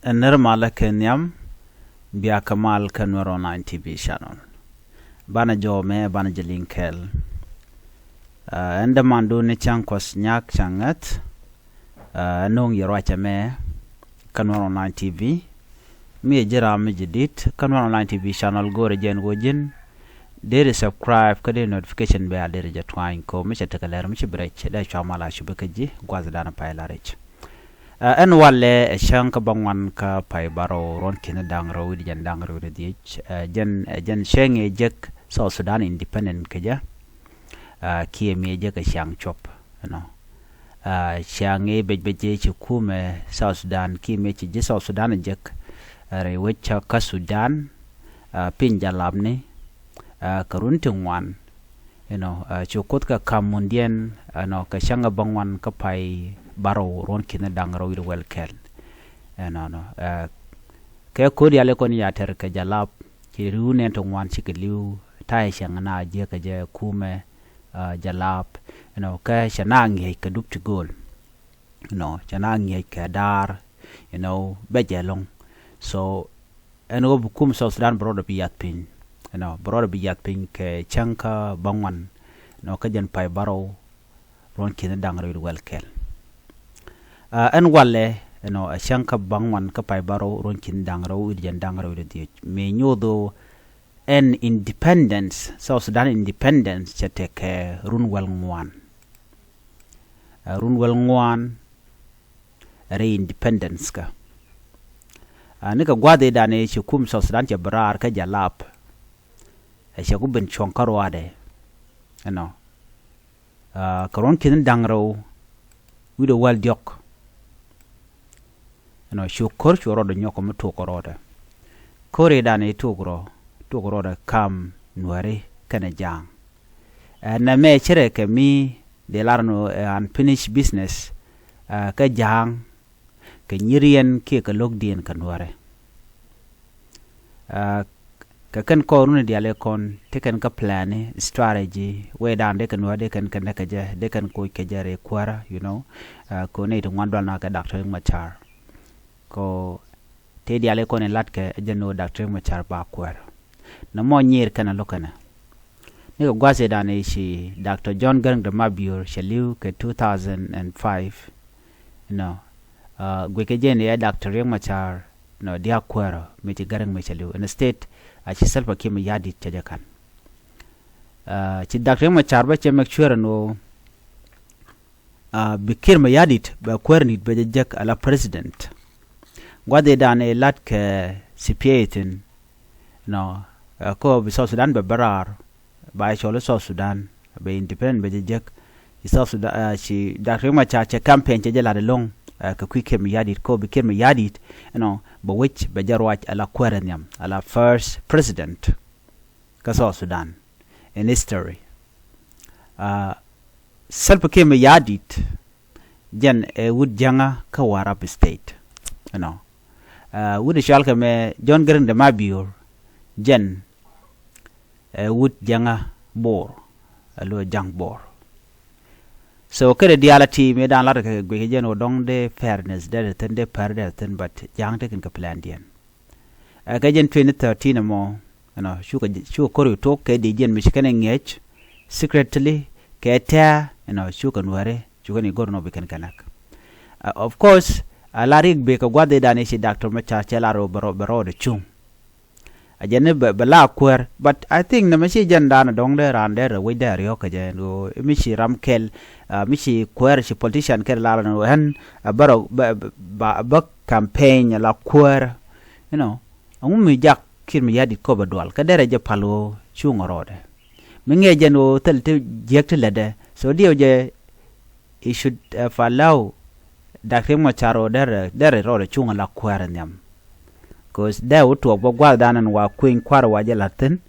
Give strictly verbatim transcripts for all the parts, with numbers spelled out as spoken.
Ɛ nir malä kɛ nhiam, bia kɛ mal kɛ Nuɛr Online T V channel. Banɛ jɔw mɛ, banɛ jɛ liŋ kɛɛl. Ɛ, ɛn dämandu ni cäŋ Kuɔth Nyak Cäŋ Ŋäth. Ɛ, ɛn no̱o̱ŋ yɛ ruacɛ mɛ kɛ Nuɛr Online T V. Mi ɛ ji̱ ram mi ji̱ di̱t kɛ Nuɛr Online T V channel, go̱o̱rɛ jɛn ɣöö ji̱n deri subscribe kä deri notification bell deri jɛ tuany, kɛ ɣöö mi cɛ tekɛ lɛr mi ci bi rɛc dee cua mal a cupi kä ji̱ gua̱thdan pay la rɛc. Ɛ, ɛn walɛ ɛ cäŋ kä bäŋuan kä pay bärɔw ruɔ̱n ki̱ni da̱ŋ rɛw wi̱cdɛ jiɛn da̱ŋ rɛw wi̱cdɛ dhieec. Ɛ, jɛn, ɛ, jɛn cäŋ ɛ jek South Sudan independent kɛ jɛ. Ɛ, kiɛ mi ɛ jek ɛ ciaŋ cuɔp, you know. Ɛ, ciaŋ ɛ bec bec ɛ ci kumɛ South Sudan, kiɛ mi ɛ ci ji̱ South Sudan ɛ jek, ɛ, rɛy wec kä Sudan, ɛ, piny jalapni, ɛ, kɛ run ti ŋuan. You know, ɛ, cu Kuoth kɛ ka̱m mundiɛn, you know, kɛ cäŋ ɛ bäŋuan kä pay bärɔw ruɔ̱n ki̱ni da̱ŋ rɛw wi̱cdɛ wäl kɛl. You know, no. Ɛ, kɛ ko̱r yali kɔn ya tɛr kɛ jalap, ci ri̱w nɛn ti ŋuan cikɛ li̱w, ta̱yɛ cäŋ na jiäkä jɛ kumɛ, ɛ, jalap. You know, kɛ cɛ na ŋi̱eec kɛ dup ti gööl. You know, cɛ na ŋi̱eec kɛ daar, you know, bɛ jɛ ɛlɔ̱ŋ. So ɛn ɣöö bi kum South Sudan bi rɔɔdɛ bi yath piny, you know, bi rɔɔdɛ bi yath piny kɛ cäŋ kä bäŋuan, you know, kä jɛn pay bärɔw ruɔ̱n ki̱ni da̱ŋ rɛw wi̱cdɛ wäl kɛl. Ɛ, ɛn walɛ, you know, ɛ cäŋ kä bäŋuan kä pay bärɔw ruɔ̱n ki̱ni da̱ŋ rɛw wi̱cdɛ jiɛn da̱ŋ rɛw wi̱cdɛ dhieec. Mi nyuudhu ɛn independence, South Sudan independence cɛ tekɛ run wäl ŋuan. Ɛ, run wäl ŋuan rɛy independence kä. Ɛ, nikɛ gua̱thidan ɛ ci kum South Sudan cɛ bi raar kä jalap, ɛ cɛ ku ben cuɔ̱ŋ kä ruaadɛ, you know. Ɛ, kɛ ruɔ̱n ki̱ni da̱ŋ rɛw wi̱cdɛ wäl diɔ̱k. You know, cu ko̱r cu rɔɔdɛ nyɔk kɛ mi tok kɛ rɔɔdɛ. Ko̱r i̱ dan i̱ tok rɔ, tok rɔɔdɛ kam Nuääri kɛnɛ Ja̱a̱ŋ. Ɛ, nɛmɛ cirɛ kɛ mi dee lar ni ɣöö ɛ unfinished business, ɛ, kä Ja̱a̱ŋ, kɛ nyiriɛn kiɛ kɛ lo̱kdiɛn kɛ Nuääri. Ɛ, kɛ kɛn kɔr runi diali kɔn ti kɛn kä plan, strategy, wee dan dee kɛn wä dee kɛn kɛn dee kɛ jɛ, dee kɛn koc kɛ jɛ rɛy kuäärä, you know. Ɛ, kɛ nɛy ti ŋuan dual na kɛ Doctor Riek Machar. Kɛ tëë diali kɔn in latkɛ ɛ jɛn ɣöö Doctor Riek Machar ba kuäär. Nɔmɔ nyiir kɛn a lo̱k kɛnɛ. Nikɛ gua̱th i̱ dan i̱ ci Doctor John Garang de Mabior cɛ li̱w kɛ two thousand and five. You know, ɛ, guickɛ jɛn i̱ ɛ Doctor Riek Machar, you know, dia̱a̱k kuäärä mi ci Garang mi cɛ li̱w. Instead, ɛ ci Salva Kiir Mayardit cɛ jɛ ka̱n. Ɛ, ci Doctor Riek Machar bä cɛ make sure ɛn ɣöö, ɛ, bi Kiir Mayardit bɛ kuäär nit bɛ jɛ jek ala president. Gua̱th i̱ dan i̱ lat kɛ C P A thin, you know, ɛ, kä bi South Sudan bɛ bä raar, ba cɔl i̱ South Sudan bɛ independent bɛ jɛ jek. Ci South Sudan, ɛ, ci Doctor Riek Machar cɛ campaign cɛ jɛ lat ɛlɔ̱ŋ, ɛ, kɛ kui̱ Kiir Mayardit, kä bi Kiir Mayardit, you know, bɛ wec bɛ jɛ ruac ala kuäär nhiam, ala first president kä South Sudan in history. Ɛ, Salva Kiir Mayardit jɛn ɛ wut Jäŋä kä Warrap State, you know. Ɛ, wut i̱ cɔalkɛ mɛ John Garang de Mabior jɛn ɛ wut Jäŋä Bor, ɛ lo̱ Ja̱ŋ Bor. So kɛnɛ diaal a ti mëë dan lat kɛ guic kɛ jɛn ɣöö dɔ̱ŋ dee fairness dee thi̱n, dee pär dee thi̱n, but Ja̱ŋ tekɛn kɛ plandiɛn. Ɛ kɛ jɛn twenty thirteen ɛmɔ, you know, cukɛ, cukɛ ko̱r i̱ tok kɛ di jɛn mi ci kɛn ɛ ŋi̱eec secretly kɛ tɛ̱̈ɛ̱̈, you know, cukɛ Nuääri cukɛ ni go̱r nɔ bi kɛn kɛ näk. Ɛ, of course, a la riɛk bëë kɛ gua̱th i̱ dan i̱ ci Doctor Machar cɛ lar ɣöö bɛ rɔ, bɛ rɔɔdɛ cuŋ. A jɛn ni bɛ, bɛ la kuäär, but I think nɛmɛ ci jɛn dan dɔ̱ŋ dee raan dee rɛ wec dee riɔ̱k kɛ jɛ, ɣöö mi ci ram kɛl, ɛ, mi ci kuäär ci politician kɛl lar ni ɣöö ɣän a bä rɔ, bä, bä, bä campaign la kuäär, you know. Ɛŋu mi jak Kiir Mayardit kop a dual kä derɛ jɛ pal ɣöö cuŋ rɔɔdɛ. Mi ŋiɛ jɛn ɣöö thil ti jiäk ti lätdɛ. So diɛw jɛ, he should, ɛ, pal ɣöö Doctor Riek Machar ɣöö derɛ, derɛ rɔɔdɛ cuŋ la kuäär nhiam. 'Cause dee wä tuɔɔk bä gua̱thdan ɛn wa kueny kua̱r wa jɛ la̱t thi̱n,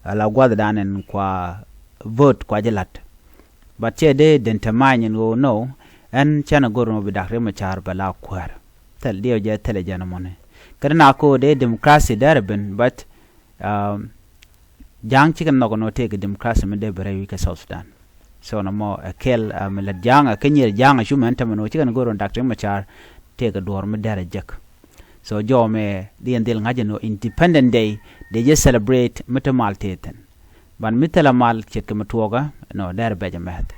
ala gua̱thdan ɛn kua vote kua jɛ la̱t. But cɛ dee den te many ɛn ɣöö no, ɛn cɛn a go̱r mɔ bi Doctor Riek Machar bɛ la kuäär. Thil diɛw jɛ thilɛ jɛn mɔni. Kä dee na ko dee democracy derɛ ben, but, um, Ja̱a̱ŋ cikɛ nhɔk nɔ tëëkɛ democracy mi dee bi rɛy wi̱c kɛ South Sudan. So nɔmɔ ɛ kɛl, ɛ, mi lät Ja̱a̱ŋ, ɛ kɛ nyier Ja̱a̱ŋ ɛ cu mɛn tämɛ nɔ cikɛ ni go̱r ɣöö Doctor Riek Machar tëëkɛ duɔ̱ɔ̱r mi derɛ jek. So jɔw mɛ di ɛn dhil ŋa̱c ɛn ɣöö Independent Day dee jɛ celebrate mi te mal tëë thi̱n. Ban mi thilɛ mal ce̱tkɛ mi tuɔɔkä ɛnɔ dɛr bɛc ɛmɛth.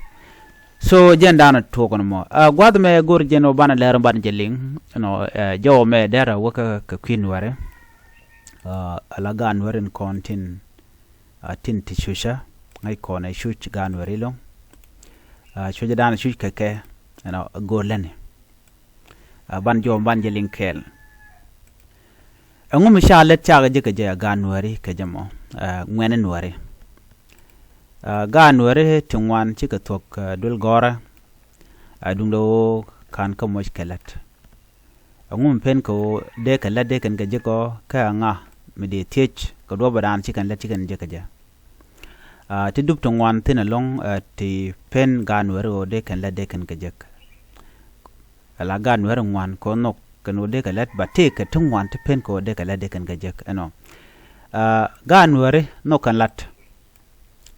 So jɛn danɔ tuɔɔk ɛn mɔ, gua̱th mɛ go̱r jɛn ɣöö banɛ lɛr banɛ jɛ liŋ ɛnɔ, jɔw mɛ dɛr ɛ wä kä kui̱ Nuäri. Ala gaat Nuäri in kɔn tin a tin ti cucä ŋäc kɔn ɛ cuc gaat Nuäri lo̱ŋ. Cucä danɔ cuc kɛ kɛ ɛnɔ go̱r läni. Ban jɔw ban jɛ liŋ kɛɛl. Ɛŋu mi ca lät cakɛ jek kɛ jɛ a gaat Nuäri kɛ jɛ mɔ, ŋuɛni Nuäri. Gaat Nuäri ti ŋuan cikɛ thuɔ̱k duel gɔ̱rä. Duundɛ ɣöö ka̱n kä moc kɛ lät. Ɛŋu mi pen kɛ ɣöö dee kɛ lät dee kɛn kɛ jek ɔ kä ɛŋa mi dee thiec kɛ duɔ̱p ɛ raan ci kɛn lät ci kɛn jek kɛ jɛ. Ti dup ti ŋuan thi̱n ɛlɔ̱ŋ ti pen gaat Nuäri ɣöö dee kɛn lät dee kɛn kɛ jek. Ala gaat Nuäri ŋuan kɛ ɣöö nhɔk kɛn ɣöö dee kɛ lät ba tëëkɛ ti ŋuan ti pen kɛ ɣöö dee kɛ lät dee kɛn kɛ jek ɛnɔ. Gaat Nuäri nhɔk kɛn la̱t.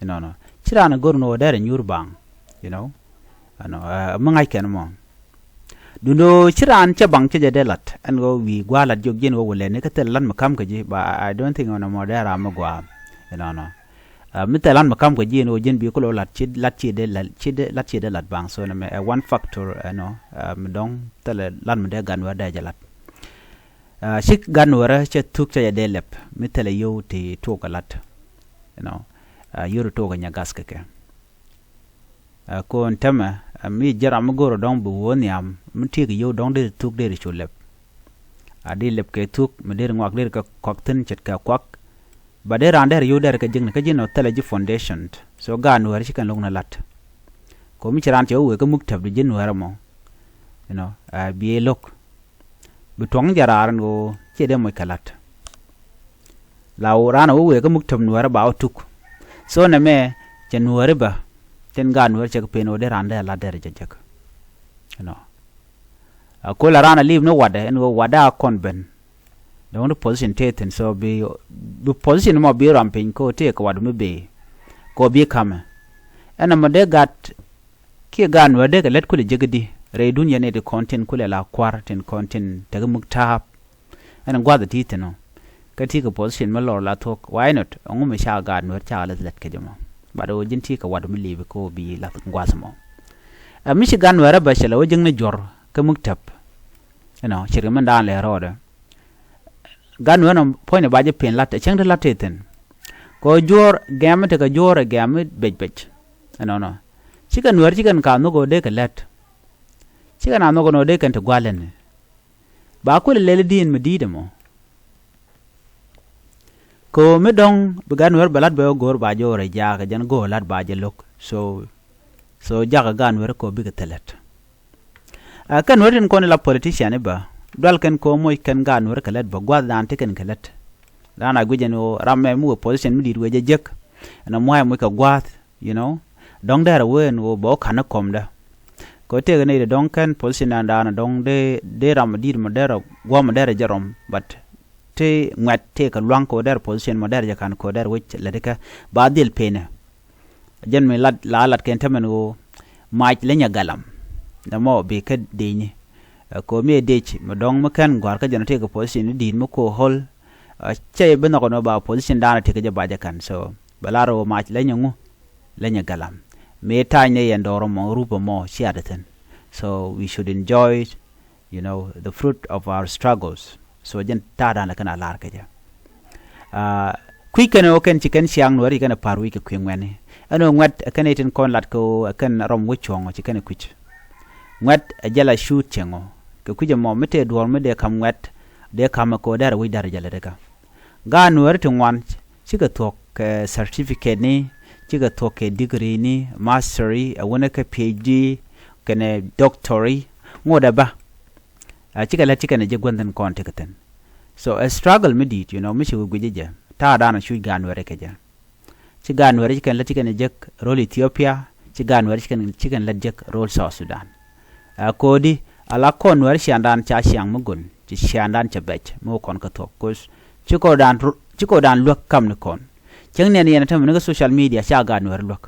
Inɔnɔ ci raan go̱r ni ɣöö dɛr ɛ nyuur baŋ. You know, ɛnɔ mi ŋa̱c kɛn mɔ. Duundɛ ɣöö ci raan cɛ baŋ cɛ jɛ dee la̱t ɛn ɣöö wi̱i̱ gua̱a̱ la̱t jiök ji̱n ɣöö wä lɛni kä thil la̱t mi ka̱m kɛ ji̱ ba I don't think ɛnɔ mɔ dee ram mi gua̱a̱. Inɔnɔ mi thil la̱t mi ka̱m kɛ ji̱ ɛn ɣöö ji̱n bi kulo la̱t ci la̱t ci dee la̱t ci dee la̱t ci dee la̱t baŋ. So nɛ mɛ ɛ one factor ɛnɔ mi dɔ̱ŋ thilɛ la̱t mi dee gaat Nuäri dee jɛ la̱t. Ci gaat Nuäri cɛ thuk cɛ jɛ dee lɛp mi thilɛ yio̱w ti tuɔɔk kɛ la̱t. Inɔ yio̱w ti tuɔɔk kɛ nyɛ gath kɛ kɛ. Ko̱n tɛmɛ mi jɛ ram mi go̱o̱r ɔ dɔ̱ŋ bi wuɔ̱ɔ̱ nhiam mi tiek yio̱w dɔ̱ŋ deri thuk deri cu lɛp. A di lɛp kɛ thuk mi deri ŋuak deri kɛ kuak thi̱n ce̱tkɛ kuak. Ba dee raan dɛr yio̱w dɛr kɛ ji̱kni kä ji̱n ɔ thilɛ ji̱ foundation. So gaat Nuäri ci kɛn lo̱k ni la̱t. Ko̱ mi ci raan cɛ wä wëë kä muk tɛp di ji̱ Nuäri mɔ. Inɔ bi lo̱k. Bi tuɔ̱ŋ jɛ raar ɛn ɣöö ciɛ dee moc kɛ la̱t. La ɣöö raan ɛ wä wëë kä muk tɛp Nuäri ba wä tuk. So nɛ mɛ cɛ Nuäri bä tin gaat Nuäri cɛ kɛ pen ɣöö dee raan dee la̱t dee rɛ jɛ jek. Inɔ a kol a raan a liip ni watdɛ ɛn ɣöö watdɛ a kɔn ben. Dɔ̱ŋ di position tëë thi̱n so bi bi position mɔ bi ram piny ko tëë kɛ wat mi bëë. Ko bi ka̱mɛ ɛn ɛmɔ dee gat kiɛ gaat Nuäär dee kɛ lät kulɛ jek di rɛy dunia ni ti kɔn tin kulɛ la kua̱r tin kɔn tin tek muk ta̱a̱p. Ɛn gua̱th ti thi̱n ɔ kä ti kɛ position mi lɔr la thuɔ̱k why not ɛŋu mi ca gaat Nuäär ca lät lät kɛ jɛ mɔ. Bat ɣöö ji̱n ti kɛ wat mi liip ko bi lath gua̱th mɔ. Ɛ mi ci gaat Nuäär ɛ bä cɛ lɛ wä jiäkni juɔ̱r kä muk täp. Ɛnɔ ce̱tkɛ min daan lɛ rɔɔdɛ. Gat nuɛn ɔ puɔ̱ny ni ba jɛ pen la̱t ɛ cäŋ ti la̱t ti thi̱n. Kɛ ɣöö juɔ̱ɔ̱r gɛ̈m mi tekɛ juɔ̱ɔ̱r ɛ gɛ̈m mi bec bec. Ɛnɔnɔ cikɛ nuɛr cikɛn ka nhök ɣöö dee kɛ lät. Cikɛn a nhök ɛn ɣöö dee kɛn ti gua̱l ɛn. Ba kulɛ lɛl i̱di̱n mi di̱i̱t ɛmɔ. Kɛ ɣöö mi dɔ̱ŋ bi gat nuɛr bɛ la̱t bɛ ɣöö go̱o̱r ba jɛ ɣöö rɛy jaakɛ jɛn go̱o̱r la̱t ba jɛ lo̱k. So so jakä gat nuɛr kɛ ɣöö bikɛ thilɛ lät. Ɛ kɛn wä tin kɔn ila politician i̱ bä dual kɛn ko̱o̱m moc kɛn gaat nuɔ̱ri kɛ lät bä gua̱th dan ti kɛn kɛ lät. Dan a guic ɛn ɣöö ram mɛ mi wee position mi di̱i̱t wee jɛ jek. Ɛn ɛ mua̱a̱c moc kɛ gua̱th you know. Dɔ̱ŋ dɛr ɛ wee ɛn ɣöö bɛ wä ka̱n ɛ kɔmdä. Kɛ ɣöö tëëk ɛ nɛy ti dɔ̱ŋ kɛn position dan dan dɔ̱ŋ dee dee ram di̱i̱t mɔ dɛr ɛ gua̱a̱th mɔ dɛr ɛ jɛ rɔm but ti ŋuɛt tëëk kɛ lua̱ŋ kɛ ɣöö dɛr position mɔ dɛr jɛ ka̱n kɛ ɣöö dɛr wec lät ikɛ ba dhil penɛ. Jɛn mi lat la lat kɛn tämɛn ɣöö mac leny a galam. Nɛ mɔ bi kä dec ni. Ɛ ko̱o̱m yɛ dec mi dɔ̱ŋ mi kɛn gɔ̱a̱r kä jɛn ɔ tëëk kɛ position ni di̱i̱t mi ko̱o̱ ɣöl. Ɛ cɛ bi nhɔk ɛn ɣöö ba position da̱a̱n ɔ tëëk kɛ jɛ ba jɛ ka̱n so bɛ lar ɣöö mac leny a ŋu leny a galam. Mi ta̱a̱c ni yɛn dɔɔr ɛmɔ rup ɛmɔ ciat ɛ thi̱n. So we should enjoy it. You know the fruit of our struggles. So jɛn ta̱a̱ da̱a̱n lɛ kɛn a la̱r kɛ jɛ. Kui̱c kɛn ɣöö kɛn ci kɛn ciaŋ nuɛɛri ci kɛn a pa̱r wi̱c kɛ kui̱ ŋuɛ̈tni ɛn ɣöö ŋuɛ̈t ɛ kɛn itin kɔn lat kɛ ɣöö ɛ kɛn rɔm wi̱c cuɔ̱ŋ ci kɛn ɛ kui̱c. Ŋuɛ̈t ɛ jɛ la cuut cieŋ ɔ kɛ kui̱c ɛmɔ mi tëë duɔ̱ɔ̱r mi dee ka̱m ŋuɛ̈t dee ka̱m ɛ kɛ ɣöö dɛr ɛ wi̱c da̱r ɛ jɛ lät ɛ kä. Gaat nuɛɛri ti ŋuan cikɛ thuɔ̱k kɛ certificate ni cikɛ thuɔ̱k kɛ degree ni mastery ɛ wunɛ kɛ PhD kɛnɛ doctory ŋot ɛ bä. Ɛ cikɛ lät cikɛ nɛ ji̱ guänh thi̱n kɔn tekɛ thi̱n. So ɛ struggle mi di̱i̱t you know mi ci wi̱i̱ guic jɛ ta̱a̱ da̱a̱n ɔ cuc gaat nuɛɛri kɛ jɛ. Ci gaat nuɛɛri cikɛn lät cikɛn jek ro̱l Ethiopia ci gaat nuɛɛri cikɛn lät jek ro̱l South Sudan. Ɛ ko̱o̱di ala kɔn nuɛɛri ciaŋdan ca ciaŋ mi go̱n ci ciaŋdan cɛ bɛc mi wä kɔn kä thuɔ̱k ko̱c. Ci kɔɔdan luäk kam ni kɔn. Cäŋ niɛn yɛn ɛ tämɛ ni kä social media ca gaat nuɛɛri luäk.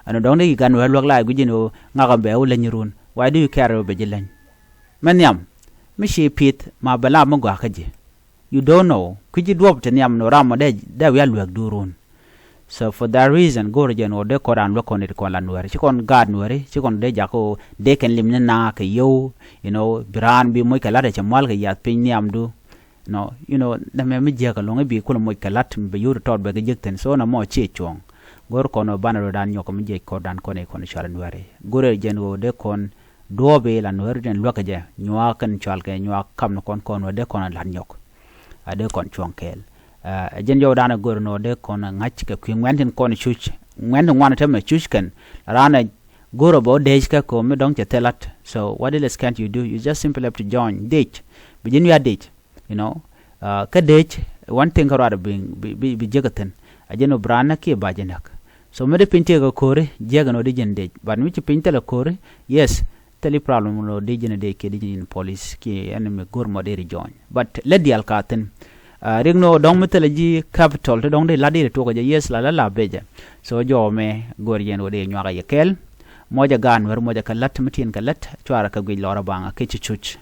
Ɛn ɔ dɔ̱ŋ ni gat nuɛɛri luäk la ɛ guic in ɣöö ŋakɛ bɛ wä leny run why do you care ɣöö bɛ ji̱ leny. Mɛ nhiam. Mi ci pi̱th ma bɛ la mi gɔaa kä ji̱. You don't know. Kui̱ ji̱ duɔ̱p ti nhiam ni ram mɔ dee, dee wi̱i̱ a luäk duurun. So for that reason, go̱o̱rɛ jɛn ɣöö dee kɔn raan luäk kɔn it kɔn la nuääri. Ci kɔn gaat nuääri, ci kɔn dee jakä ɣöö dee kɛn lim ni na kɛ yio̱w, you know, bi raan bi moc kɛ la̱t ɛ cɛ mual kɛ yath piny nhiamdu. No, you know, dämɛ mi jiäk ɛlɔ̱ŋ i̱ bi kulɛ moc kɛ la̱t mi bɛ yio̱w ti tɔɔt bɛ kɛ jiäk thi̱n. So na mɔ ciɛ cuɔ̱ɔ̱ŋ. Go̱o̱r kɔn ɣöö banɛ rɔ̱dan nyɔk mi jiɛc kɔn raan kɔn i̱ kɔn i̱ cual nuääri. Go̱o̱rɛ jɛn ɣöö dee kɔn duɔ̱ɔ̱p i̱ la nuääri dɛn luäk kɛ jɛ. Nyuak kɛn cual kɛ nyuak kam ni kɔn kɔn ɣöö dee kɔn ɛ la̱t nyɔk. A dee kɔn cuɔ̱ŋ kɛɛl. Ɛ jɛn jɔwdan ɛ go̱r nɔ dee kɔn ɛ ŋa̱c kɛ kui̱ ŋuɛn tin kɔn cuc. Ŋuɛn tin ŋuan tɛmɛ cuc kɛn. Raan ɛ go̱r ɛ bɛ wä dec kɛ ko̱o̱m mi dɔ̱ŋ cɛ thil lat. So what else can you do? You just simply have to join. Dec. Bi ji̱n wi̱i̱ a dec. You know. Kä dec, one thing kä ruat bi, bi, bi jiäk ɛ thi̱n. A jɛn wä bi raan näk kiɛ ba ji̱ näk. So mi dee piny tëëk ɛ ko̱ri, jiäk ɛn wä di ji̱n dec. But mi ci piny thilɛ ko̱ri, yes, thil i̱ problem lo di ji̱n dec kiɛ di ji̱n police kiɛ ɛn mi go̱r mɔ deri join. But lɛ diaal ka thi̱n. Rik ni ɣöö dɔ̱ŋ mi thilɛ ji̱ capital ti dɔ̱ŋ di la̱t deri tuɔk jɛ, yes, la la la becɛ. So jɔw mɛ go̱r yɛn wä di nyuak a yɛ kɛɛl. Mɔcɛ gaan wär mɔcɛ kɛ la̱t mi tin kɛ la̱t cuarɛ kɛ guic lɔrä baŋ a kɛ ci cuc.